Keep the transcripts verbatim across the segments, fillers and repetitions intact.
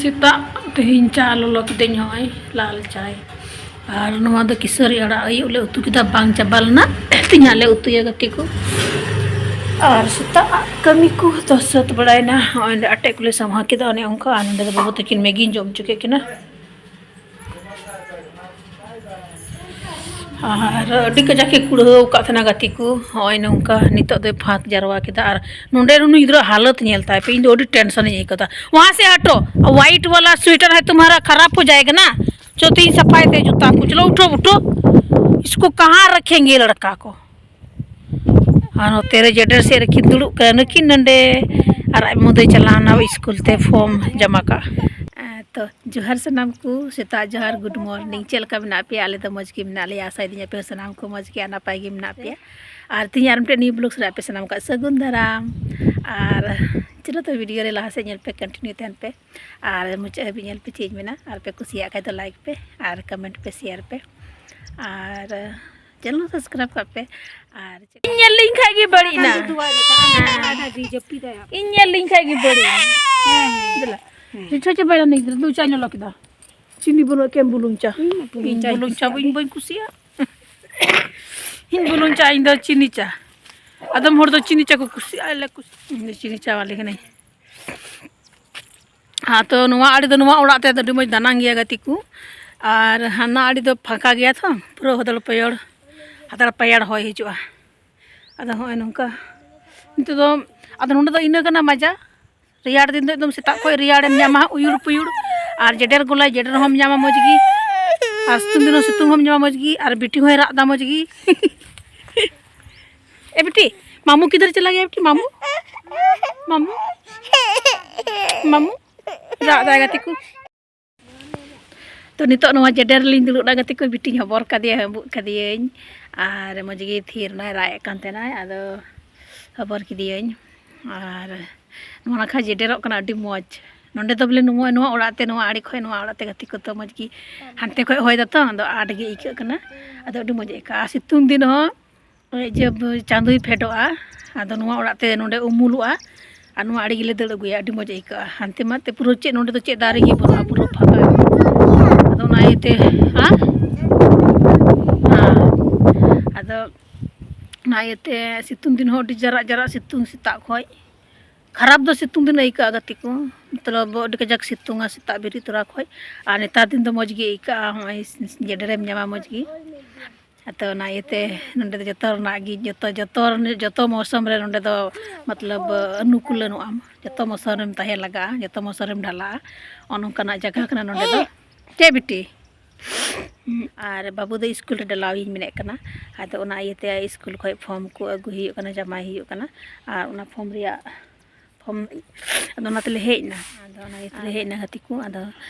ᱥᱮᱛᱟᱜ ᱛᱮᱦᱮᱧ ᱪᱟ ᱞᱚᱞᱚ ᱠᱤᱫᱟᱹᱧ, ᱱᱚᱜᱼᱚᱭ ᱞᱟᱞ ᱪᱟᱭ᱾ ᱟᱨ ᱱᱚᱣᱟ ᱫᱚ ᱠᱤᱥᱟᱹᱨᱤ ᱟᱲᱟᱜ, ᱟᱹᱭᱩᱵ ᱞᱮ ᱩᱛᱩ ᱠᱮᱫᱟ, ᱵᱟᱝ ᱪᱟᱵᱟ ᱞᱮᱱᱟ᱾ ᱛᱮᱦᱮᱧᱟᱜ ᱞᱮ ᱩᱛᱩᱭᱟ ᱜᱟᱛᱮ ᱠᱚ᱾ ᱟᱨ ᱥᱮᱛᱟᱜ ᱠᱟᱹᱢᱤ ᱠᱚ ᱫᱚ ᱥᱟᱹᱛ ᱵᱟᱲᱟᱭᱮᱱᱟ᱾ ᱱᱚᱜᱼᱚᱭ ᱱᱚᱰᱮ ᱟᱴᱮᱫ ᱠᱚᱞᱮ ᱥᱟᱢᱦᱟ ᱠᱮᱫᱟ, ᱚᱱᱮ ᱚᱱᱠᱟ᱾ ᱟᱨ ᱱᱚᱰᱮ ᱫᱚ ᱵᱟᱹᱵᱩ ᱛᱟᱹᱠᱤᱱ ᱢᱮᱜᱤᱧ ᱡᱚᱢ ᱦᱚᱪᱚ ᱠᱮᱫ ᱠᱤᱱᱟ᱾ ᱟᱨ ᱟᱹᱰᱤ ᱠᱟᱡᱟᱠ ᱮ ᱠᱩᱲᱦᱟᱹᱣ ᱟᱠᱟᱫ ᱛᱟᱦᱮᱱᱟ ᱜᱟᱛᱮ ᱠᱚ᱾ ᱱᱚᱜᱼᱚᱭ ᱱᱚᱝᱠᱟ ᱱᱤᱛᱚᱜ ᱫᱚᱭ ᱯᱷᱟᱸᱠ ᱡᱟᱨᱣᱟ ᱠᱮᱫᱟ᱾ ᱟᱨ ᱱᱚᱰᱮ ᱩᱱᱤ ᱜᱤᱫᱽᱨᱟᱹ ᱦᱟᱞᱚᱛ ᱧᱮᱞ ᱛᱟᱭ ᱯᱮ, ᱤᱧ ᱫᱚ ᱟᱹᱰᱤ tension ᱤᱧ ᱟᱹᱭᱠᱟᱹᱣ ᱮᱫᱟ᱾ ᱣᱟᱦᱟᱸ ᱥᱮ ᱦᱟᱴᱚ, white वाला स्वेटर है तुम्हारा, खराब हो जाएगा ना। जो तीन सफाई थे जूता को, चलो उठो, उठो, इसको कहाँ रखेंगे लड़का को। ᱟᱨ ᱱᱚᱛᱮ ᱨᱮ ᱡᱮᱰᱮᱨ ᱥᱮᱫ ᱨᱮᱠᱤᱱ ᱫᱩᱲᱩᱵ ᱠᱟᱱᱟ ᱱᱩᱠᱤᱱ ᱱᱚᱰᱮ, ᱟᱨ ᱟᱡ ᱢᱩᱫᱟᱹᱭ ᱪᱟᱞᱟᱣ ᱮᱱᱟ ᱥᱠᱩᱞ ᱛᱮ form ᱡᱟᱢᱟ ᱠᱟᱜ᱾ ᱦᱮᱸ, ᱛᱚ ᱡᱚᱦᱟᱨ ᱥᱟᱱᱟᱢ ᱠᱚ, ᱥᱮᱛᱟᱜ ᱡᱚᱦᱟᱨ, good morning᱾ ᱪᱮᱫ ᱞᱮᱠᱟ ᱢᱮᱱᱟᱜ ᱯᱮᱭᱟ? ᱟᱞᱮ ᱫᱚ ᱢᱚᱡᱽ ᱜᱮ ᱢᱮᱱᱟᱜ ᱞᱮᱭᱟ, ᱟᱥᱟᱭᱮᱫᱟᱹᱧ ᱟᱯᱮ ᱦᱚᱸ ᱥᱟᱱᱟᱢ ᱠᱚ ᱢᱚᱡᱽ ᱜᱮ ᱟᱨ ᱱᱟᱯᱟᱭ ᱜᱮ ᱢᱮᱱᱟᱜ ᱯᱮᱭᱟ᱾ ᱟᱨ ᱛᱮᱦᱮᱧ ᱟᱨ ᱢᱤᱫᱴᱮᱱ new vlog ᱥᱮᱫ ᱟᱯᱮ ᱥᱟᱱᱟᱢ ᱠᱚ ᱥᱟᱹᱜᱩᱱ ᱫᱟᱨᱟᱢ᱾ ᱟᱨ ᱪᱚᱞᱚ ᱛᱚ video ᱨᱮ ᱞᱟᱦᱟ ᱥᱮᱫ ᱧᱮᱞ ᱯᱮ, continue ᱛᱟᱦᱮᱱ ᱯᱮ᱾ ᱟᱨ ᱢᱩᱪᱟᱹᱫ ᱦᱟᱹᱵᱤᱡ ᱧᱮᱞ ᱯᱮ, ᱪᱮᱫ ᱤᱧ ᱢᱮᱱᱟ᱾ ᱟᱨ ᱯᱮ ᱠᱩᱥᱤᱭᱟᱜ ᱠᱷᱟᱡ ᱫᱚ like ᱯᱮ ᱟᱨ comment ᱯᱮ, share ᱯᱮ᱾ ᱟᱨ channel subscribe ᱠᱟᱜ ᱯᱮ᱾ ᱟᱨ ᱤᱧ ᱧᱮᱞ ᱞᱤᱧ ᱠᱷᱟᱡ ᱜᱮ ᱵᱟᱹᱲᱤᱡ ᱮᱱᱟ᱾ ᱤᱧ ᱧᱮᱞ ᱞᱤᱧ ᱠᱷᱟᱡ ᱜᱮ ᱵᱟᱹᱲᱤᱡ ᱮᱱᱟ᱾ ᱫᱮᱞᱟ᱾ ᱡᱤᱪᱷᱟ ᱪᱟᱵᱟᱭᱮᱱᱟ ᱱᱤᱭᱟᱹ ᱜᱤᱫᱽᱨᱟᱹ ᱫᱚ, ᱪᱟ ᱧᱩ ᱞᱚ ᱠᱮᱫᱟ᱾ ᱪᱤᱱᱤ ᱵᱟᱹᱱᱩᱜ ᱠᱮᱢ ᱵᱩᱞᱩᱝ ᱪᱟ᱾ ᱤᱧ ᱵᱩᱞᱩᱝ ᱪᱟ ᱵᱟᱹᱧ, ᱵᱟᱹᱧ ᱠᱩᱥᱤᱭᱟᱜᱼᱟ᱾ ᱤᱧ ᱵᱩᱞᱩᱝ ᱪᱟ, ᱤᱧ ᱫᱚ ᱪᱤᱱᱤ ᱪᱟ᱾ ᱟᱫᱚᱢ ᱦᱚᱲ ᱫᱚ ᱪᱤᱱᱤ ᱪᱟ ᱠᱚ ᱠᱩᱥᱤᱭᱟᱜᱼᱟ, ᱟᱞᱮ ᱠᱩᱥᱤ-, ᱤᱧ ᱫᱚ ᱪᱤᱱᱤ ᱪᱟ ᱵᱟᱞᱮ ᱠᱟᱹᱱᱟᱹᱧ᱾ ᱦᱮᱸ, ᱛᱚ ᱱᱚᱣᱟ ᱟᱲᱮ ᱫᱚ, ᱱᱚᱣᱟ ᱚᱲᱟᱜ ᱛᱮ ᱫᱚ ᱟᱹᱰᱤ ᱢᱚᱡᱽ ᱫᱟᱱᱟᱝ ᱜᱮᱭᱟ ᱜᱟᱛᱮ ᱠᱚ, ᱟᱨ ᱦᱟᱱᱟ ᱟᱲᱮ ᱫᱚ ᱯᱷᱟᱸᱠᱟ ᱜᱮᱭᱟ ᱛᱚ, ᱯᱩᱨᱟᱹ ᱦᱚᱫᱚᱲ ᱯᱚᱭᱚᱲ, ᱦᱟᱫᱟᱲ ᱯᱟᱭᱟᱲ ᱦᱚᱭ ᱦᱤᱡᱩᱜᱼᱟ᱾ ᱟᱫᱚ ᱦᱚᱸᱜᱼᱚᱭ ᱱᱚᱝᱠᱟ ᱱᱤᱛᱚᱜ ᱫᱚ, ᱟᱫᱚ ᱱᱚᱸᱰᱮ ᱫᱚ ᱤᱱᱟᱹ ᱠᱟᱱᱟ ᱢᱟᱡᱟ᱾ ᱨᱮᱭᱟᱲ ᱫᱤᱱ ᱫᱚ ᱮᱠᱫᱚᱢ ᱥᱮᱛᱟᱜ ᱠᱷᱚᱱ ᱨᱮᱭᱟᱲᱮᱢ ᱧᱟᱢᱟ ᱦᱟᱸᱜ, ᱩᱭᱩᱲ ᱯᱩᱭᱩᱲ, ᱟᱨ ᱡᱮᱰᱮᱨ ᱜᱚᱞᱟᱭ ᱡᱮᱰᱮᱨ ᱦᱚᱸᱢ ᱧᱟᱢᱟ ᱢᱚᱡᱽ ᱜᱮ, ᱟᱨ ᱥᱤᱛᱩᱝ ᱫᱤᱱ ᱦᱚᱸ ᱥᱤᱛᱩᱝ ᱦᱚᱸᱢ ᱧᱟᱢᱟ ᱢᱚᱡᱽ ᱜᱮ, ᱟᱨ ᱵᱤᱴᱤ ᱦᱚᱸᱭ ᱨᱟᱜ ᱮᱫᱟ ᱢᱚᱡᱽ ᱜᱮ᱾ ᱮ ᱵᱤᱴᱤ, ᱢᱟᱢᱩ ᱠᱤᱫᱷᱟᱨ ᱪᱟᱞᱟ ᱜᱟᱭᱟ ᱵᱤᱴᱤ? ᱢᱟᱢᱩ, ᱢᱟᱢᱩ, ᱢᱟᱢᱩ, ᱨᱟᱜ ᱮᱫᱟᱭ ᱜᱟᱛᱮ ᱠᱚ᱾ ᱛᱚ ᱱᱤᱛᱚᱜ ᱱᱚᱣᱟ ᱡᱮᱰᱮᱨ ᱨᱮᱞᱤᱧ ᱫᱩᱲᱩᱵ ᱮᱱᱟ ᱜᱟᱛᱮ ᱠᱚ, ᱵᱤᱴᱤᱧ ᱦᱚᱵᱚᱨ ᱠᱟᱫᱮᱭᱟ, ᱦᱟᱹᱵᱩᱜ ᱠᱟᱫᱮᱭᱟᱹᱧ, ᱟᱨ ᱢᱚᱡᱽ ᱜᱮ ᱛᱷᱤᱨ ᱮᱱᱟᱭ, ᱨᱟᱜ ᱮᱫ ᱠᱟᱱ ᱛᱟᱦᱮᱱᱟᱭ, ᱟᱫᱚ ᱦᱚᱵᱚᱨ ᱠᱮᱫᱮᱭᱟᱹᱧ᱾ ᱟᱨ ᱱᱚᱣᱟ ᱱᱟᱠᱷᱟ ᱡᱮᱰᱮᱨᱚᱜ ᱠᱟᱱᱟ ᱟᱹᱰᱤ ᱢᱚᱡᱽ᱾ ᱱᱚᱸᱰᱮ ᱫᱚ ᱵᱚᱞᱮ ᱱᱚᱣᱟ, ᱱᱚᱣᱟ ᱚᱲᱟᱜ ᱛᱮ, ᱱᱚᱣᱟ ᱟᱲᱮ ᱠᱷᱚᱡ ᱱᱚᱣᱟ ᱚᱲᱟᱜ ᱛᱮ ᱜᱟᱛᱮ ᱠᱚ ᱛᱚ ᱢᱚᱡᱽ ᱜᱮ, ᱦᱟᱱᱛᱮ ᱠᱷᱚᱡ ᱦᱚᱭ ᱫᱟᱛᱚ, ᱟᱫᱚ ᱟᱸᱴ ᱜᱮ ᱟᱹᱭᱠᱟᱹᱜ ᱠᱟᱱᱟ, ᱟᱫᱚ ᱟᱹᱰᱤ ᱢᱚᱡᱽ ᱟᱹᱭᱠᱟᱹᱜᱼᱟ᱾ ᱟᱨ ᱥᱤᱛᱩᱝ ᱫᱤᱱ ᱦᱚᱸ ᱡᱮ ᱪᱟᱸᱫᱚᱭ ᱯᱷᱮᱰᱚᱜᱼᱟ, ᱟᱫᱚ ᱱᱚᱣᱟ ᱚᱲᱟᱜ ᱛᱮ ᱱᱚᱸᱰᱮ ᱩᱢᱩᱞᱚᱜᱼᱟ, ᱟᱨ ᱱᱚᱣᱟ ᱟᱲᱮ ᱜᱮᱞᱮ ᱫᱟᱹᱲ ᱟᱹᱜᱩᱭᱟ, ᱟᱹᱰᱤ ᱢᱚᱡᱽ ᱟᱹᱭᱠᱟᱹᱜᱼᱟ᱾ ᱦᱟᱱᱛᱮ ᱢᱟ ᱛᱮ ᱯᱩᱨᱟᱹ ᱪᱮᱫ, ᱱᱚᱸᱰᱮ ᱫᱚ ᱪᱮᱫ ᱫᱟᱨᱮ ᱜᱮ ᱵᱟᱹᱱᱩᱜᱼᱟ, ᱯᱩᱨᱟᱹ ᱯᱷᱟᱸᱠᱟ᱾ ᱟᱫᱚ ᱚᱱᱟ ᱤᱭᱟᱹᱛᱮ, ᱦᱮᱸ? ᱦᱮᱸ᱾ ᱟᱫᱚ ᱚᱱᱟ ᱤᱭᱟᱹᱛᱮ ᱥᱤᱛᱩᱝ ᱫᱤᱱ ᱦᱚᱸ ᱟᱹᱰᱤ ᱡᱟᱨᱟᱜ ᱡᱟᱨᱟᱜ ᱥᱤᱛᱩᱝ ᱥᱮᱛᱟᱜ ᱠᱷᱚᱡ᱾ ᱠᱷᱟᱨᱟᱯ ᱫᱚ ᱥᱤᱛᱩᱝ ᱫᱤᱱ ᱟᱹᱭᱠᱟᱹᱜᱼᱟ ᱜᱟᱛᱮ ᱠᱚ, ᱢᱚᱛᱞᱚᱵ ᱟᱹᱰᱤ ᱠᱟᱡᱟᱠ ᱥᱤᱛᱩᱝᱟ ᱥᱮᱛᱟᱜ ᱵᱮᱨᱮᱫ ᱛᱚᱨᱟ ᱠᱷᱚᱡ᱾ ᱟᱨ ᱱᱮᱛᱟᱨ ᱫᱤᱱ ᱫᱚ ᱢᱚᱡᱽ ᱜᱮ ᱟᱹᱭᱠᱟᱹᱜᱼᱟ, ᱦᱚᱸᱜᱼᱚᱭ ᱡᱮᱰᱮᱨᱮᱢ ᱧᱟᱢᱟ ᱢᱚᱡᱽ ᱜᱮ᱾ ᱟᱫᱚ ᱚᱱᱟ ᱤᱭᱟᱹᱛᱮ ᱱᱚᱸᱰᱮ ᱫᱚ ᱡᱚᱛᱚ ᱨᱮᱱᱟᱜ ᱜᱮ, ᱡᱚᱛᱚ, ᱡᱚᱛᱚ, ᱡᱚᱛᱚ ᱢᱳᱥᱚᱢ ᱨᱮ ᱱᱚᱸᱰᱮ ᱫᱚ ᱢᱚᱛᱞᱚᱵ ᱚᱱᱩᱠᱩᱞᱚᱱᱚᱜ ᱟᱢ, ᱡᱚᱛᱚ ᱢᱳᱥᱚᱢ ᱨᱮᱢ ᱛᱟᱦᱮᱸ ᱞᱟᱜᱟᱜᱼᱟ, ᱡᱚᱛᱚ ᱢᱳᱥᱚᱢ ᱨᱮᱢ ᱰᱷᱟᱞᱟᱜᱼᱟ᱾ ᱚᱱ ᱚᱱᱠᱟᱱᱟᱜ ᱡᱟᱭᱜᱟ ᱠᱟᱱᱟ ᱱᱚᱸᱰᱮ ᱫᱚ᱾ ᱪᱮᱫ ᱵᱤᱴᱤ? ᱟᱨ ᱵᱟᱹᱵᱩ ᱫᱚ ᱥᱠᱩᱞ ᱨᱮ ᱰᱟᱞᱟᱣ ᱤᱧ ᱢᱮᱱᱮᱫ ᱠᱟᱱᱟ᱾ ᱟᱫᱚ ᱚᱱᱟ ᱤᱭᱟᱹᱛᱮ ᱥᱠᱩᱞ ᱠᱷᱚᱡ ᱯᱷᱚᱨᱢ ᱠᱚ ᱟᱹᱜᱩᱭ ᱦᱩᱭᱩᱜ ᱠᱟᱱᱟ, ᱡᱟᱢᱟᱭ ᱦᱩᱭᱩᱜ ᱠᱟᱱᱟ᱾ ᱟᱨ ᱚᱱᱟ ᱯᱷᱚᱨᱢ ᱨᱮᱭᱟᱜ ᱯᱷᱚᱨᱢ, ᱟᱫᱚ ᱚᱱᱟ ᱛᱮᱞᱮ ᱦᱮᱡ ᱮᱱᱟ᱾ ᱟᱫᱚ ᱚᱱᱟ ᱤᱭᱟᱹ ᱛᱮᱞᱮ ᱦᱮᱡ ᱮᱱᱟ ᱜᱟᱛᱮ ᱠᱚ᱾ ᱟᱫᱚ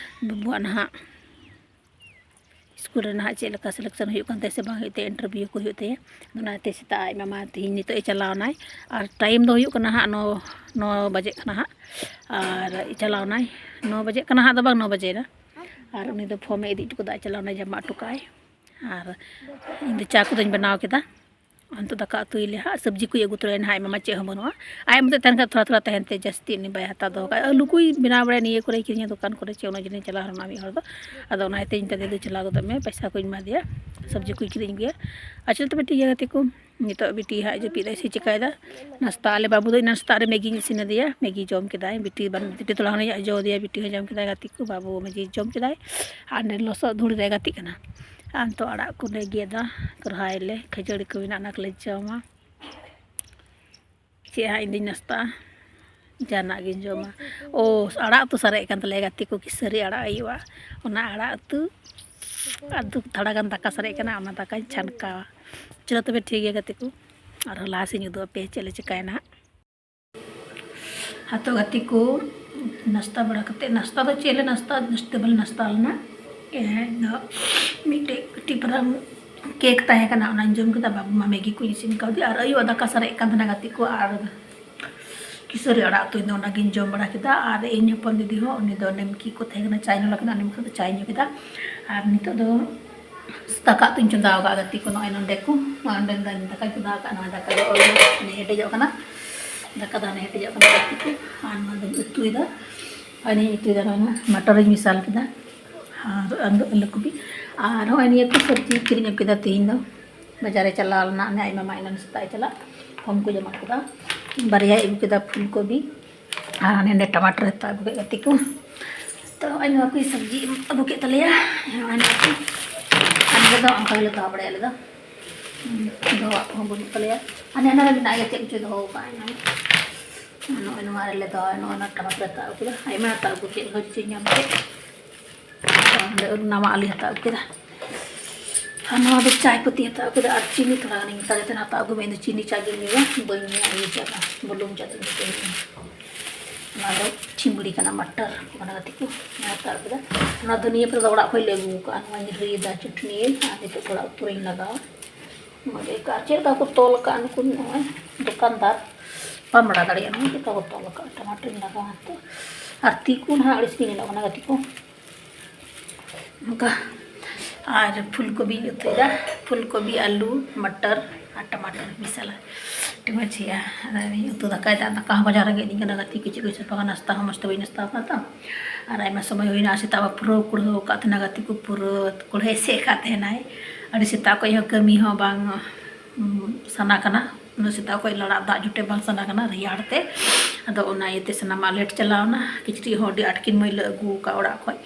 ᱵᱟᱹᱵᱩᱣᱟᱜ ᱱᱟᱦᱟᱜ ᱥᱠᱩᱞ ᱨᱮ ᱱᱟᱦᱟᱜ ᱪᱮᱫ ᱞᱮᱠᱟ ᱥᱤᱞᱮᱠᱥᱚᱱ ᱦᱩᱭᱩᱜ ᱠᱟᱱ ᱛᱟᱭᱟ ᱥᱮ ᱵᱟᱝ ᱦᱩᱭᱩᱜ ᱛᱟᱭᱟ, ᱤᱱᱴᱟᱨᱵᱷᱤᱭᱩ ᱠᱚ ᱦᱩᱭᱩᱜ ᱛᱟᱭᱟ᱾ ᱟᱫᱚ ᱚᱱᱟᱛᱮ ᱥᱮᱛᱟᱜ ᱟᱡ ᱢᱟᱢᱟ ᱛᱮᱦᱮᱧ ᱱᱤᱛᱚᱜ ᱮ ᱪᱟᱞᱟᱣ ᱮᱱᱟᱭ᱾ ᱟᱨ ᱴᱟᱭᱤᱢ ᱫᱚ ᱦᱩᱭᱩᱜ ᱠᱟᱱᱟ ᱦᱟᱸᱜ ᱱᱚ, ᱱᱚ ᱵᱟᱡᱮᱜ ᱠᱟᱱᱟ ᱦᱟᱸᱜ᱾ ᱟᱨ ᱪᱟᱞᱟᱣ ᱮᱱᱟᱭ, ᱱᱚ ᱵᱟᱡᱮᱜ ᱠᱟᱱᱟ ᱦᱟᱸᱜ, ᱫᱚ ᱵᱟᱝ, ᱱᱚ ᱵᱟᱡᱮᱭᱮᱱᱟ᱾ ᱟᱨ ᱩᱱᱤ ᱫᱚ ᱯᱷᱚᱨᱢ ᱮ ᱤᱫᱤ ᱦᱚᱴᱚ ᱠᱟᱫᱟ, ᱪᱟᱞᱟᱣ ᱮᱱᱟᱭ, ᱡᱚᱢᱟᱜ ᱦᱚᱴᱚ ᱠᱟᱜᱼᱟᱭ᱾ ᱟᱨ ᱤᱧ ᱫᱚ ᱪᱟ ᱠᱚᱫᱚᱧ ᱵᱮᱱᱟᱣ ᱠᱮᱫᱟ᱾ ᱱᱤᱛᱚᱜ ᱫᱟᱠᱟ ᱩᱛᱩᱭᱟᱞᱮ ᱦᱟᱸᱜ, ᱥᱚᱵᱽᱡᱤ ᱠᱚᱭ ᱟᱹᱜᱩ ᱛᱚᱨᱟᱭᱟ ᱱᱟᱦᱟᱜ, ᱟᱡ ᱢᱟᱢᱟ ᱪᱮᱫ ᱦᱚᱸ ᱵᱟᱹᱱᱩᱜᱼᱟ᱾ ᱟᱡ ᱢᱚᱛᱚ ᱛᱟᱦᱮᱱ ᱠᱷᱟᱱ ᱛᱷᱚᱲᱟ ᱛᱷᱚᱲᱟ ᱛᱟᱦᱮᱱ ᱛᱮ ᱡᱟᱹᱥᱛᱤ ᱩᱱᱤ ᱵᱟᱭ ᱦᱟᱛᱟᱣ ᱫᱚᱦᱚ ᱠᱟᱜᱼᱟ᱾ ᱟᱹᱞᱩ ᱠᱚᱭ ᱵᱮᱱᱟᱣ ᱵᱟᱲᱟᱭᱟ ᱱᱤᱭᱟᱹ ᱠᱚᱨᱮ, ᱠᱤᱨᱤᱧᱟ ᱫᱚᱠᱟᱱ ᱠᱚᱨᱮ, ᱪᱮ ᱩᱱᱟᱹᱜ ᱡᱤᱱᱤᱥ ᱪᱟᱞᱟᱣ ᱨᱮᱱᱟᱜ ᱢᱤᱫ ᱦᱚᱲ ᱫᱚ᱾ ᱟᱫᱚ ᱚᱱᱟ ᱤᱭᱟᱹᱛᱮ ᱤᱧ ᱢᱮᱛᱟ ᱫᱮᱭᱟ, "ᱫᱩ ᱪᱟᱞᱟᱣ ᱜᱚᱫᱚᱜ ᱢᱮ, ᱯᱚᱭᱥᱟ ᱠᱚᱧ ᱮᱢᱟ ᱫᱮᱭᱟ, ᱥᱚᱵᱽᱡᱤ ᱠᱚᱭ ᱠᱤᱨᱤᱧ ᱟᱹᱜᱩᱭᱟ᱾" ᱟᱪᱪᱷᱟ ᱛᱚᱵᱮ ᱴᱷᱤᱠ ᱜᱮᱭᱟ ᱜᱟᱛᱮ ᱠᱚ, ᱱᱤᱛᱚᱜ ᱵᱤᱴᱤ ᱦᱟᱸᱜ ᱡᱟᱹᱯᱤᱫ ᱫᱟᱭ ᱥᱮ ᱪᱤᱠᱟᱭᱮᱫᱟ? ᱱᱟᱥᱛᱟ ᱟᱞᱮ ᱵᱟᱹᱵᱩ ᱫᱚ ᱮᱱᱟᱱ ᱥᱮᱛᱟᱜ ᱨᱮ ᱢᱮᱜᱤᱧ ᱤᱥᱤᱱ ᱟᱫᱮᱭᱟ, ᱢᱮᱜᱤ ᱡᱚᱢ ᱠᱮᱫᱟᱭ᱾ ᱵᱤᱴᱤ ᱵᱟᱝ, ᱵᱤᱴᱤ ᱛᱚᱞᱟ ᱦᱚᱸ ᱡᱚ ᱟᱫᱮᱭᱟ, ᱵᱤᱴᱤ ᱦᱚᱸ ᱡᱚᱢ ᱠᱮᱫᱟᱭ᱾ ᱜᱟᱛᱮ ᱠᱚ ᱵᱟᱹᱵᱩ ᱢᱟᱹᱡᱷᱤ ᱡᱚᱢ ᱠᱮᱫᱟᱭ, ᱟᱨ ᱱᱚᱰᱮ ᱞᱚᱥᱚᱫ ᱫᱷᱩᱲᱤ ᱨᱮ ᱜᱟᱛᱮᱜ ᱠᱟᱱᱟ᱾ ᱟᱨ ᱱᱤᱛᱚᱜ ᱟᱲᱟᱜ ᱠᱚᱞᱮ ᱜᱮᱫᱟ, ᱠᱚᱨᱦᱟᱭ ᱞᱮ ᱠᱷᱟᱹᱡᱟᱹᱲᱤ ᱠᱚ ᱢᱮᱱᱟᱜᱼᱟ, ᱚᱱᱟ ᱠᱚᱞᱮ ᱡᱚᱢᱟ᱾ ᱪᱮᱫ ᱦᱟᱸᱜ ᱤᱧ ᱫᱩᱧ ᱱᱟᱥᱛᱟᱜᱼᱟ, ᱡᱟᱦᱟᱱᱟᱜ ᱜᱤᱧ ᱡᱚᱢᱟ᱾ ᱳ, ᱟᱲᱟᱜ ᱩᱛᱩ ᱥᱟᱨᱮᱡ ᱠᱟᱱ ᱛᱟᱞᱮᱭᱟ ᱜᱟᱛᱮ ᱠᱚ, ᱠᱤᱥᱟᱹᱨᱤ ᱟᱲᱟᱜ ᱦᱩᱭᱩᱜᱼᱟ, ᱚᱱᱟ ᱟᱲᱟᱜ ᱩᱛᱩ᱾ ᱟᱨ ᱫᱩ ᱛᱷᱚᱲᱟ ᱜᱟᱱ ᱫᱟᱠᱟ ᱥᱟᱨᱮᱡ ᱠᱟᱱᱟ, ᱚᱱᱟ ᱫᱟᱠᱟᱧ ᱪᱷᱟᱱᱠᱟᱣᱟ᱾ ᱪᱚᱞᱚ ᱛᱚᱵᱮ ᱴᱷᱤᱠ ᱜᱮᱭᱟ ᱜᱟᱛᱮ ᱠᱚ, ᱟᱨᱦᱚᱸ ᱞᱟᱦᱟ ᱥᱮᱫ ᱤᱧ ᱩᱫᱩᱜ ᱟᱯᱮᱭᱟ ᱪᱮᱫ ᱞᱮ ᱪᱤᱠᱟᱹᱭᱟ ᱱᱟᱦᱟᱜ᱾ ᱦᱟᱛᱚ ᱜᱟᱛᱮ ᱠᱚ, ᱱᱟᱥᱛᱟ ᱵᱟᱲᱟ ᱠᱟᱛᱮ, ᱱᱟᱥᱛᱟ ᱫᱚ ᱪᱮᱫ ᱞᱮ ᱱᱟᱥᱛᱟ, ᱱᱟᱥᱛᱟ ᱵᱟᱞᱮ ᱱᱟᱥᱛᱟ ᱞᱮᱱᱟ᱾ ᱛᱮᱦᱮᱧ ᱫᱚ ᱢᱤᱫᱴᱮᱡ ᱠᱟᱹᱴᱤᱡ ᱯᱟᱨᱟ ᱠᱮᱠ ᱛᱟᱦᱮᱸ ᱠᱟᱱᱟ, ᱚᱱᱟᱧ ᱡᱚᱢ ᱠᱮᱫᱟ᱾ ᱵᱟᱹᱵᱩ ᱢᱟ ᱢᱮᱜᱤ ᱠᱚᱧ ᱤᱥᱤᱱ ᱠᱟᱣᱫᱮᱭᱟ, ᱟᱨ ᱟᱹᱭᱩᱵ ᱫᱟᱠᱟ ᱥᱟᱨᱮᱡ ᱠᱟᱱ ᱛᱟᱦᱮᱱᱟ ᱜᱟᱛᱮ ᱠᱚ, ᱟᱨ ᱠᱤᱥᱟᱹᱨᱤ ᱟᱲᱟᱜ ᱩᱛᱩ, ᱤᱧ ᱫᱚ ᱚᱱᱟᱜᱤᱧ ᱡᱚᱢ ᱵᱟᱲᱟ ᱠᱮᱫᱟ᱾ ᱟᱨ ᱤᱧ ᱦᱚᱯᱚᱱ ᱫᱤᱫᱤ ᱦᱚᱸ, ᱩᱱᱤ ᱫᱚ ᱱᱤᱢᱠᱤ ᱠᱚ ᱛᱟᱦᱮᱸ ᱠᱟᱱᱟ, ᱪᱟᱭ ᱧᱩ ᱞᱟᱹᱜᱤᱫ, ᱟᱨ ᱱᱤᱢᱠᱤ ᱫᱚ ᱪᱟᱭ ᱧᱩ ᱠᱮᱫᱟ᱾ ᱟᱨ ᱱᱤᱛᱚᱜ ᱫᱚ ᱫᱟᱠᱟ ᱩᱛᱩᱧ ᱪᱚᱸᱫᱟ ᱟᱠᱟᱫᱼᱟ ᱜᱟᱛᱮ ᱠᱚ, ᱱᱚᱜᱼᱚᱭ ᱱᱚᱸᱰᱮ ᱠᱚ, ᱱᱚᱸᱰᱮ ᱫᱟᱠᱟᱧ ᱪᱚᱸᱫᱟ ᱟᱠᱟᱫᱼᱟ, ᱱᱚᱣᱟ ᱫᱟᱠᱟ ᱫᱚ ᱦᱮᱰᱮᱡᱚᱜ ᱠᱟᱱᱟ᱾ ᱫᱟᱠᱟ ᱫᱚ ᱦᱟᱱᱮ ᱦᱮᱰᱮᱡᱚᱜ ᱠᱟᱱᱟ ᱜᱟᱛᱮ ᱠᱚ᱾ ᱟᱨ ᱱᱚᱣᱟ ᱫᱚᱧ ᱩᱛᱩᱭᱮᱫᱟ᱾ ᱟᱨ ᱱᱤᱭᱟᱹ ᱩᱛᱩᱭᱮᱫᱟ ᱱᱚᱣᱟ ᱢᱟᱴᱚᱨᱤᱧ ᱢᱮᱥᱟᱞ ᱠᱮᱫᱟ᱾ ᱟᱨ ᱟᱫᱚ ᱟᱹᱞᱩ ᱠᱚᱵᱤ᱾ ᱟᱨ ᱱᱚᱜᱼᱚᱭ ᱱᱤᱭᱟᱹ ᱠᱚ ᱥᱚᱵᱽᱡᱤ ᱠᱤᱨᱤᱧ ᱟᱹᱜᱩ ᱠᱮᱫᱟ ᱛᱮᱦᱮᱧ ᱫᱚ᱾ ᱵᱟᱡᱟᱨ ᱮ ᱪᱟᱞᱟᱣ ᱞᱮᱱᱟ, ᱚᱱᱮ ᱟᱡ ᱢᱟᱢᱟ ᱮᱱᱟᱝ ᱥᱮᱛᱟᱜ ᱮ ᱪᱟᱞᱟᱜ, ᱠᱚᱢ ᱠᱚ ᱡᱚᱢᱟ ᱠᱮᱫᱟ᱾ ᱵᱟᱨᱭᱟᱭ ᱟᱹᱜᱩ ᱠᱮᱫᱟ ᱯᱷᱩᱞ ᱠᱚᱵᱤ᱾ ᱟᱨ ᱦᱟᱱᱮ ᱦᱟᱸᱰᱮ ᱴᱟᱢᱟᱴᱟᱨ ᱦᱟᱛᱟᱣ ᱟᱹᱜᱩ ᱠᱮᱫ ᱜᱟᱛᱮ ᱠᱚ᱾ ᱛᱚ ᱱᱚᱜᱼᱚᱭ ᱱᱚᱣᱟ ᱠᱚ ᱥᱚᱵᱽᱡᱤ ᱟᱹᱜᱩ ᱠᱮᱫ ᱛᱟᱞᱮᱭᱟ᱾ ᱱᱚᱜᱼᱚᱭ ᱱᱚᱣᱟ ᱠᱚ᱾ ᱟᱨ ᱱᱚᱰᱮ ᱫᱚ ᱚᱱᱠᱟ ᱜᱮᱞᱮ ᱫᱚᱦᱚ ᱵᱟᱲᱟᱭᱟ ᱟᱞᱮ ᱫᱚ᱾ ᱦᱩᱸ, ᱫᱚᱦᱚᱣᱟᱜ ᱠᱚᱦᱚᱸ ᱵᱟᱹᱱᱩᱜ ᱛᱟᱞᱮᱭᱟ᱾ ᱦᱟᱱᱮ ᱦᱟᱱᱟ ᱨᱮ ᱢᱮᱱᱟᱜ ᱜᱮᱭᱟ, ᱪᱮᱫ ᱠᱚᱪᱚᱭ ᱫᱚᱦᱚ ᱟᱠᱟᱫᱼᱟ ᱮᱱᱟᱝ᱾ ᱱᱚᱜᱼᱚᱭ ᱱᱚᱣᱟ ᱨᱮᱞᱮ ᱫᱚᱦᱚᱭᱟ᱾ ᱱᱚᱜᱼᱚᱭ ᱱᱚᱣᱟ ᱴᱟᱢᱟᱴᱟᱨ ᱦᱟᱛᱟᱣ ᱟᱹᱜᱩ ᱠᱮᱫᱟ, ᱟᱭᱢᱟ ᱦᱟᱛᱟᱣ ᱟᱹᱜᱩ ᱠᱮᱫ, ᱦᱚᱸ ᱪᱮᱫ ᱧᱟᱢ ᱠᱮᱫ᱾ ᱟᱨ ᱚᱸᱰᱮ ᱱᱟᱣᱟ ᱟᱹᱞᱩ ᱦᱟᱛᱟᱣ ᱟᱹᱜᱩ ᱠᱮᱫᱟ᱾ ᱟᱨ ᱱᱚᱣᱟ ᱫᱚ ᱪᱟᱭ ᱯᱟᱹᱛᱤ ᱦᱟᱛᱟᱣ ᱟᱹᱜᱩ ᱠᱮᱫᱟ ᱟᱨ ᱪᱤᱱᱤ ᱛᱷᱚᱲᱟ ᱜᱟᱱᱤᱧ ᱦᱟᱛᱟᱣ ᱠᱮᱫᱟ᱾ ᱦᱟᱛᱟᱣ ᱟᱹᱜᱩ ᱢᱮ, ᱤᱧ ᱫᱚ ᱪᱤᱱᱤ ᱪᱟ ᱜᱤᱧ ᱧᱩᱭᱟ, ᱵᱟᱹᱧ ᱧᱩᱭᱟ ᱤᱭᱟᱹ ᱪᱟ ᱫᱚ, ᱵᱩᱞᱩᱝ ᱪᱟ ᱫᱚ ᱤᱧ ᱫᱚ ᱵᱟᱹᱧ ᱧᱩᱭᱟ᱾ ᱱᱚᱣᱟ ᱫᱚ ᱪᱷᱤᱢᱲᱤ ᱠᱟᱱᱟ, ᱢᱟᱴᱟᱨ ᱠᱚ ᱢᱮᱱᱟ ᱜᱟᱛᱮ ᱠᱚ, ᱱᱚᱣᱟ ᱦᱟᱛᱟᱣ ᱠᱮᱫᱟ᱾ ᱱᱚᱣᱟ ᱫᱷᱩᱱᱤᱭᱟᱹ ᱯᱟᱛᱟ ᱫᱚ ᱚᱲᱟᱜ ᱠᱷᱚᱱ ᱞᱮ ᱟᱹᱜᱩ ᱟᱠᱟᱫᱼᱟ, ᱱᱚᱣᱟᱧ ᱨᱤᱫᱟ ᱪᱟᱹᱴᱱᱤ, ᱟᱨ ᱱᱤᱛᱚᱜ ᱚᱲᱟᱜ ᱩᱛᱩ ᱨᱤᱧ ᱞᱟᱜᱟᱣᱟ᱾ ᱢᱚᱡᱽ ᱟᱹᱭᱠᱟᱹᱜᱼᱟ᱾ ᱪᱮᱫ ᱞᱮᱠᱟ ᱠᱚ ᱛᱚᱞ ᱟᱠᱟᱫᱼᱟ ᱱᱩᱠᱩ ᱱᱚᱜᱼᱚᱭ ᱫᱚᱠᱟᱱᱫᱟᱨ, ᱵᱟᱢ ᱵᱟᱲᱟᱭ ᱫᱟᱲᱮᱭᱟᱜᱼᱟ ᱱᱚᱣᱟ ᱪᱮᱫ ᱞᱮᱠᱟ ᱠᱚ ᱛᱚᱞ ᱟᱠᱟᱫᱼᱟ᱾ ᱴᱟᱢᱟᱴᱳᱧ ᱞᱟᱜᱟᱣᱟ ᱱᱤᱛᱚᱜ, ᱟᱨ ᱛᱤ ᱠᱚ ᱱᱟᱦᱟᱜ ᱟᱹᱲᱤᱥ ᱜᱮ ᱧᱮᱞᱚᱜ ᱠᱟᱱᱟ ᱜᱟᱛᱮ ᱠᱚ᱾ ᱱᱚᱝᱠᱟ᱾ ᱟᱨ ᱯᱷᱩᱞ ᱠᱚᱵᱤᱧ ᱩᱛᱩᱭᱮᱫᱟ, ᱯᱷᱩᱞ ᱠᱚᱵᱤ, ᱟᱹᱞᱩ, ᱢᱟᱴᱟᱨ ᱟᱨ ᱴᱟᱢᱟᱴᱟᱨ ᱢᱮᱥᱟᱞᱟ᱾ ᱟᱹᱰᱤ ᱢᱚᱡᱽ ᱦᱩᱭᱩᱜᱼᱟ᱾ ᱟᱨ ᱤᱧ ᱩᱛᱩ ᱫᱟᱠᱟᱭᱮᱫᱟ, ᱫᱟᱠᱟ ᱦᱚᱸ ᱵᱟᱡᱟᱨ ᱨᱮᱜᱮ ᱤᱫᱤᱧ ᱠᱟᱱᱟ ᱜᱟᱛᱮ, ᱠᱤᱪᱨᱤᱡ ᱠᱚ ᱥᱟᱯᱷᱟ, ᱱᱟᱥᱛᱟ ᱦᱚᱸ ᱢᱚᱡᱽ ᱛᱮ ᱵᱟᱹᱧ ᱱᱟᱥᱛᱟ ᱟᱠᱟᱫᱟ ᱛᱚ᱾ ᱟᱨ ᱟᱭᱢᱟ ᱥᱚᱢᱚᱭ ᱦᱩᱭᱱᱟ, ᱥᱮᱛᱟᱜ ᱢᱟ ᱯᱩᱨᱟᱹ ᱠᱩᱲᱦᱟᱹ ᱟᱠᱟᱫ ᱛᱟᱦᱮᱱᱟ ᱜᱟᱛᱮ ᱠᱚ, ᱯᱩᱨᱟᱹ ᱠᱩᱲᱦᱟᱹ ᱮᱥᱮᱫ ᱟᱠᱟᱫ ᱛᱟᱦᱮᱱᱟᱭ᱾ ᱟᱹᱰᱤ ᱥᱮᱛᱟᱜ ᱠᱷᱚᱱ ᱦᱚᱸ ᱠᱟᱹᱢᱤ ᱦᱚᱸ ᱵᱟᱝ, ᱩᱸ, ᱥᱟᱱᱟ ᱠᱟᱱᱟ, ᱩᱱᱟᱹᱜ ᱥᱮᱛᱟᱜ ᱠᱷᱚᱱ ᱞᱟᱲᱟᱜ ᱫᱟᱜ ᱡᱚᱴᱮᱫ ᱵᱟᱝ ᱥᱟᱱᱟ ᱠᱟᱱᱟ ᱨᱮᱭᱟᱲ ᱛᱮ᱾ ᱟᱫᱚ ᱚᱱᱟ ᱤᱭᱟᱹᱛᱮ ᱥᱟᱱᱟᱢᱟᱜ ᱞᱮᱴ ᱪᱟᱞᱟᱣᱱᱟ᱾ ᱠᱤᱪᱨᱤᱡ ᱦᱚᱸ ᱟᱹᱰᱤ ᱟᱸᱴ ᱠᱤᱱ ᱢᱟᱹᱭᱞᱟᱹ ᱟᱹᱜᱩ ᱟᱠᱟᱫ ᱚᱲᱟᱜ ᱠᱷᱚᱱ᱾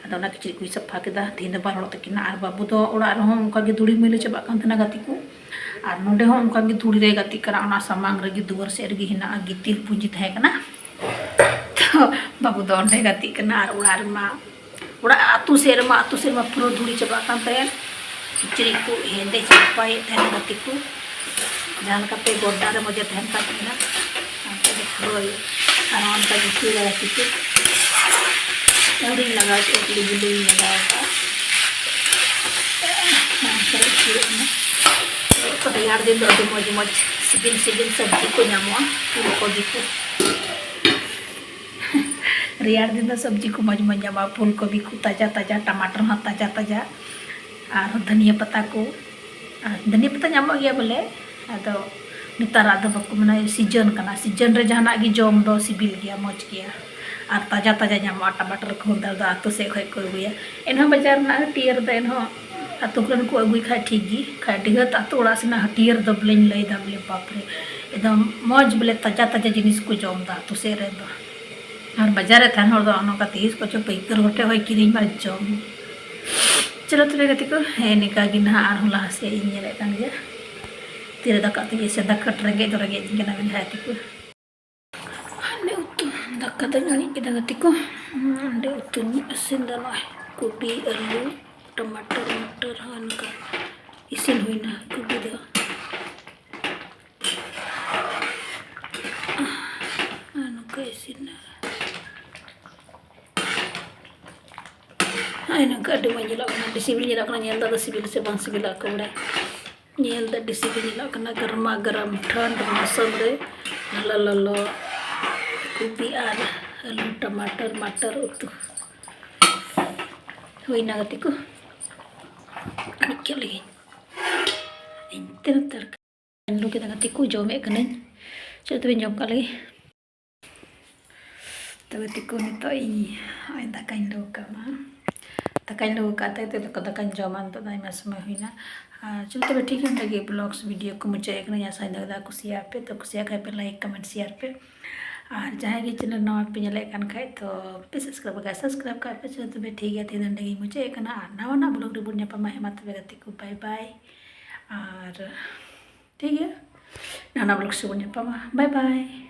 ᱟᱫᱚ ᱚᱱᱟ ᱠᱤᱪᱨᱤᱡ ᱠᱚᱧ ᱥᱟᱯᱷᱟ ᱠᱮᱫᱟ, ᱛᱮᱦᱮᱧ ᱫᱚ ᱵᱟᱝ ᱞᱚᱦᱚᱫ ᱛᱟᱹᱠᱤᱱᱟ᱾ ᱟᱨ ᱵᱟᱹᱵᱩ ᱫᱚ ᱚᱲᱟᱜ ᱨᱮᱦᱚᱸ ᱚᱱᱠᱟ ᱜᱮ ᱫᱷᱩᱲᱤ ᱢᱟᱹᱭᱞᱟᱹ ᱪᱟᱵᱟᱜ ᱠᱟᱱ ᱛᱟᱦᱮᱱᱟ ᱜᱟᱛᱮ ᱠᱚ, ᱟᱨ ᱱᱚᱰᱮ ᱦᱚᱸ ᱚᱱᱠᱟ ᱜᱮ ᱫᱷᱩᱲᱤ ᱨᱮ ᱜᱟᱛᱮᱜ ᱠᱟᱱᱟ᱾ ᱚᱱᱟ ᱥᱟᱢᱟᱝ ᱨᱮᱜᱮ, ᱫᱩᱣᱟᱹᱨ ᱥᱮᱫ ᱨᱮᱜᱮ ᱦᱮᱱᱟᱜᱼᱟ, ᱜᱤᱛᱤᱞ ᱯᱩᱸᱡᱤ ᱛᱟᱦᱮᱸ ᱠᱟᱱᱟ᱾ ᱛᱚ ᱵᱟᱹᱵᱩ ᱫᱚ ᱚᱸᱰᱮ ᱜᱟᱛᱮᱜ ᱠᱟᱱᱟ, ᱟᱨ ᱚᱲᱟᱜ ᱨᱮᱢᱟ, ᱚᱲᱟᱜ ᱟᱹᱛᱩ ᱥᱮᱫ ᱨᱮᱢᱟ, ᱟᱹᱛᱩ ᱥᱮᱫ ᱨᱮᱢᱟ ᱯᱩᱨᱟᱹ ᱫᱷᱩᱲᱤ ᱪᱟᱵᱟᱜ ᱠᱟᱱ ᱛᱟᱦᱮᱸᱫ᱾ ᱠᱤᱪᱨᱤᱡ ᱠᱚ ᱦᱮᱸᱫᱮ ᱪᱟᱯᱟᱭᱮᱫ ᱛᱟᱦᱮᱱᱟ ᱜᱟᱛᱮ ᱠᱚ, ᱡᱟᱦᱟᱸ ᱞᱮᱠᱟᱛᱮ ᱜᱚᱰᱰᱟ ᱨᱮ ᱢᱚᱡᱮ ᱛᱟᱦᱮᱱ ᱠᱟᱱ ᱛᱟᱦᱮᱱᱟ, ᱚᱱᱛᱮ ᱫᱚ ᱯᱩᱨᱟᱹ ᱤᱭᱟᱹ᱾ ᱟᱨ ᱚᱱᱠᱟ ᱜᱮ ᱩᱛᱩᱭ ᱫᱟ ᱜᱟᱛᱮ ᱠᱚ᱾ ᱟᱹᱣᱨᱤᱧ ᱞᱟᱜᱟᱣ ᱠᱮᱫᱼᱟ, ᱠᱷᱟᱹᱞᱤ ᱵᱩᱞᱩᱝ ᱤᱧ ᱞᱟᱜᱟᱣ ᱠᱟᱜᱼᱟ᱾ ᱚᱱᱠᱟ ᱩᱛᱩᱭ ᱠᱟᱱᱟ᱾ ᱨᱮᱭᱟᱲ ᱫᱤᱱ ᱫᱚ ᱟᱹᱰᱤ ᱢᱚᱡᱽ ᱢᱚᱡᱽ ᱥᱤᱵᱤᱞ ᱥᱤᱵᱤᱞ ᱥᱚᱵᱽᱡᱤ ᱠᱚ ᱧᱟᱢᱚᱜᱼᱟ, ᱯᱷᱩᱞ ᱠᱚᱵᱤ ᱠᱚ᱾ ᱨᱮᱭᱟᱲ ᱫᱤᱱ ᱫᱚ ᱥᱚᱵᱽᱡᱤ ᱠᱚ ᱢᱚᱡᱽ ᱢᱚᱡᱽ ᱧᱟᱢᱚᱜᱼᱟ, ᱯᱷᱩᱞ ᱠᱚᱵᱤ ᱠᱚ ᱛᱟᱡᱟ ᱛᱟᱡᱟ, ᱴᱟᱢᱟᱴᱟᱨ ᱦᱚᱸ ᱛᱟᱡᱟ ᱛᱟᱡᱟ, ᱟᱨ ᱫᱷᱟᱹᱱᱤᱭᱟᱹ ᱯᱟᱛᱟ ᱠᱚ᱾ ᱟᱨ ᱫᱷᱟᱹᱱᱤᱭᱟᱹ ᱯᱟᱛᱟ ᱧᱟᱢᱚᱜ ᱜᱮᱭᱟ ᱵᱚᱞᱮ, ᱟᱫᱚ ᱱᱮᱛᱟᱨᱟᱜ ᱫᱚ ᱵᱟᱠᱚ ᱢᱮᱱᱟ, ᱥᱤᱡᱚᱱ ᱠᱟᱱᱟ, ᱥᱤᱡᱚᱱ ᱨᱮ ᱡᱟᱦᱟᱱᱟᱜ ᱜᱮ ᱡᱚᱢ ᱫᱚ ᱥᱤᱵᱤᱞ ᱜᱮᱭᱟ, ᱢᱚᱡᱽ ᱜᱮᱭᱟ᱾ ᱟᱨ ᱛᱟᱡᱟ ᱛᱟᱡᱟ ᱧᱟᱢᱚᱜᱼᱟ, ᱴᱟᱢᱟᱴᱟᱨ ᱠᱚᱦᱚᱸ ᱱᱮᱛᱟᱨ ᱫᱚ ᱟᱹᱛᱩ ᱥᱮᱫ ᱠᱷᱚᱱ ᱠᱚ ᱟᱹᱜᱩᱭᱟ᱾ ᱮᱱᱦᱚᱸ ᱵᱟᱡᱟᱨ ᱨᱮᱱᱟᱜ ᱦᱟᱹᱴᱭᱟᱹ ᱨᱮᱫᱚ ᱮᱱᱦᱚᱸ ᱟᱹᱛᱩ ᱠᱚᱨᱮᱱ ᱠᱚ ᱟᱹᱜᱩᱭ ᱠᱷᱟᱡ ᱴᱷᱤᱠ ᱜᱮ, ᱠᱷᱟᱡ ᱰᱤᱦᱟᱹᱛ ᱟᱹᱛᱩ ᱚᱲᱟᱜ ᱥᱮᱱᱟᱜ ᱦᱟᱹᱴᱭᱟᱹ ᱨᱮᱫᱚ ᱵᱚᱞᱮᱧ ᱞᱟᱹᱭᱫᱟ ᱵᱚᱞᱮ ᱵᱟᱯᱨᱮ, ᱮᱠᱫᱚᱢ ᱢᱚᱡᱽ ᱵᱚᱞᱮ ᱛᱟᱡᱟ ᱛᱟᱡᱟ ᱡᱤᱱᱤᱥ ᱠᱚ ᱡᱚᱢ ᱮᱫᱟ ᱟᱹᱛᱩ ᱥᱮᱫ ᱨᱮᱫᱚ᱾ ᱟᱨ ᱵᱟᱡᱟᱨ ᱨᱮ ᱛᱟᱦᱮᱱ ᱦᱚᱲ ᱫᱚ ᱚᱱᱟ ᱠᱟᱛᱮ ᱤᱥ ᱠᱚᱪᱚ ᱯᱟᱹᱭᱠᱟᱹᱨ ᱦᱚᱲ ᱴᱷᱮᱱ ᱦᱚᱸᱭ ᱠᱤᱨᱤᱧ ᱢᱟ ᱡᱚᱢ᱾ ᱪᱚᱞᱚ ᱛᱚᱵᱮ ᱜᱟᱛᱮ ᱠᱚ, ᱦᱮᱸ, ᱱᱤᱝᱠᱟ ᱜᱮ ᱱᱟᱦᱟᱜ ᱟᱨᱦᱚᱸ ᱞᱟᱦᱟ ᱥᱮᱫ ᱤᱧ ᱧᱮᱞᱮᱫ ᱠᱟᱱ ᱜᱮᱭᱟ᱾ ᱛᱤᱨᱮ ᱫᱟᱠᱟ ᱩᱛᱩᱧ ᱤᱥᱤᱱ ᱫᱟ, ᱠᱷᱟᱹᱴ ᱨᱮᱸᱜᱮᱡ ᱫᱚ ᱨᱮᱸᱜᱮᱡ ᱤᱧ ᱠᱟᱱᱟ ᱢᱮᱱ ᱜᱟᱛᱮ ᱠᱚ᱾ ᱦᱟᱸᱰᱮ ᱩᱛᱩ, ᱫᱟᱠᱟ ᱫᱚᱧ ᱟᱹᱬᱤᱡ ᱠᱮᱫᱟ ᱜᱟᱛᱮ ᱠᱚ᱾ ᱦᱟᱸᱰᱮ ᱩᱛᱩᱧ ᱤᱥᱤᱱ ᱫᱟ ᱱᱚᱜᱼᱚᱭ ᱠᱚᱵᱤ, ᱟᱹᱞᱩ, ᱴᱟᱢᱟᱴᱚᱨ, ᱢᱟᱴᱚᱨ ᱦᱚᱸ ᱱᱚᱝᱠᱟ ᱤᱥᱤᱱ ᱦᱩᱭᱱᱟ ᱠᱚᱵᱤ ᱫᱚ᱾ ᱟᱨ ᱱᱚᱝᱠᱟ ᱤᱥᱤᱱ ᱱᱟ᱾ ᱦᱳᱭ, ᱱᱚᱝᱠᱟ ᱟᱹᱰᱤ ᱢᱚᱡᱽ ᱧᱮᱞᱚᱜ ᱠᱟᱱᱟ, ᱟᱹᱰᱤ ᱥᱤᱵᱤᱞ ᱧᱮᱞᱚᱜ ᱠᱟᱱᱟ᱾ ᱧᱮᱞ ᱫᱚ ᱟᱫᱚ ᱥᱤᱵᱤᱞ ᱥᱮ ᱵᱟᱝ ᱥᱤᱵᱤᱞᱟ ᱚᱠᱚᱭ ᱵᱟᱲᱟᱭ᱾ ᱧᱮᱞ ᱫᱚ ᱟᱹᱰᱤ ᱥᱤᱵᱤᱞ ᱧᱮᱞᱚᱜ ᱠᱟᱱᱟ, ᱜᱚᱨᱢᱟ ᱜᱚᱨᱚᱢ ᱴᱷᱟᱱᱰ ᱢᱚᱥᱚᱢ ᱨᱮ ᱞᱚᱞᱚ ᱞᱚᱞᱚ ᱠᱚᱯᱤ ᱟᱨ ᱟᱹᱞᱩ, ᱴᱟᱢᱟᱴᱚᱨ, ᱢᱟᱴᱚᱨ ᱩᱛᱩ᱾ ᱦᱩᱭᱱᱟ ᱜᱟᱛᱮ ᱠᱚ, ᱟᱹᱬᱤᱡ ᱠᱮᱫ ᱞᱮᱜᱤᱧ᱾ ᱤᱧ ᱛᱤᱱᱟᱹᱜ ᱛᱟᱨ ᱞᱩ ᱠᱮᱫᱟ ᱜᱟᱛᱮ ᱠᱚ, ᱡᱚᱢᱮᱫ ᱠᱟᱹᱱᱟᱹᱧ᱾ ᱪᱮᱫ ᱛᱚᱵᱮᱧ ᱡᱚᱢ ᱠᱟᱜ ᱞᱮᱜᱮ᱾ ᱛᱚ ᱜᱟᱛᱮ ᱠᱚ, ᱱᱤᱛᱚᱜ ᱤᱧ ᱱᱚᱜᱼᱚᱭ ᱫᱟᱠᱟᱧ ᱞᱩ ᱠᱟᱜ ᱢᱟ᱾ ᱫᱟᱠᱟᱧ ᱞᱩ ᱠᱟᱜ ᱛᱮ ᱱᱤᱛᱚᱜ ᱫᱟᱠᱟᱧ ᱡᱚᱢᱟ, ᱱᱤᱛᱚᱜ ᱫᱚ ᱟᱭᱢᱟ ᱥᱚᱢᱚᱭ ᱦᱩᱭᱱᱟ᱾ ᱟᱨ ᱪᱚᱞᱚ ᱛᱚᱵᱮ ᱴᱷᱤᱠ ᱜᱮᱭᱟ, ᱚᱸᱰᱮ ᱜᱮ vlogs video ᱠᱚ ᱢᱩᱪᱟᱹᱫ ᱮᱫ ᱠᱟᱹᱱᱟᱹᱧ᱾ ᱟᱥᱟᱧ ᱫᱚᱦᱚᱭᱮᱫᱟ ᱠᱩᱥᱤᱭᱟᱜ ᱯᱮ, ᱛᱚ ᱠᱩᱥᱤᱭᱟᱜ ᱠᱷᱟᱡ ᱯᱮ like, comment, share ᱯᱮ᱾ ᱟᱨ ᱡᱟᱦᱟᱸᱭ ᱜᱮ channel ᱱᱟᱣᱟ ᱯᱮ ᱧᱮᱞᱮᱫ ᱠᱟᱱ ᱠᱷᱟᱡ ᱛᱚ ᱯᱮ subscribe ᱠᱟᱜ, subscribe ᱠᱟᱜ ᱯᱮ᱾ ᱪᱚᱞᱚ ᱛᱚᱵᱮ ᱴᱷᱤᱠ ᱜᱮᱭᱟ, ᱛᱮᱦᱮᱧ ᱫᱚ ᱱᱚᱸᱰᱮ ᱜᱮᱧ ᱢᱩᱪᱟᱹᱫ ᱮᱫ ᱠᱟᱱᱟ᱾ ᱟᱨ ᱱᱟᱣᱟᱱᱟᱜ vlog ᱨᱮᱵᱚᱱ ᱧᱟᱯᱟᱢᱟ᱾ ᱦᱮᱸ ᱢᱟ ᱛᱚᱵᱮ ᱜᱟᱛᱮ ᱠᱚ, bye bye᱾ ᱟᱨ ᱴᱷᱤᱠ ᱜᱮᱭᱟ, ᱱᱟᱣᱟᱱᱟᱜ vlog ᱨᱮᱵᱚᱱ ᱧᱟᱯᱟᱢᱟ, bye bye᱾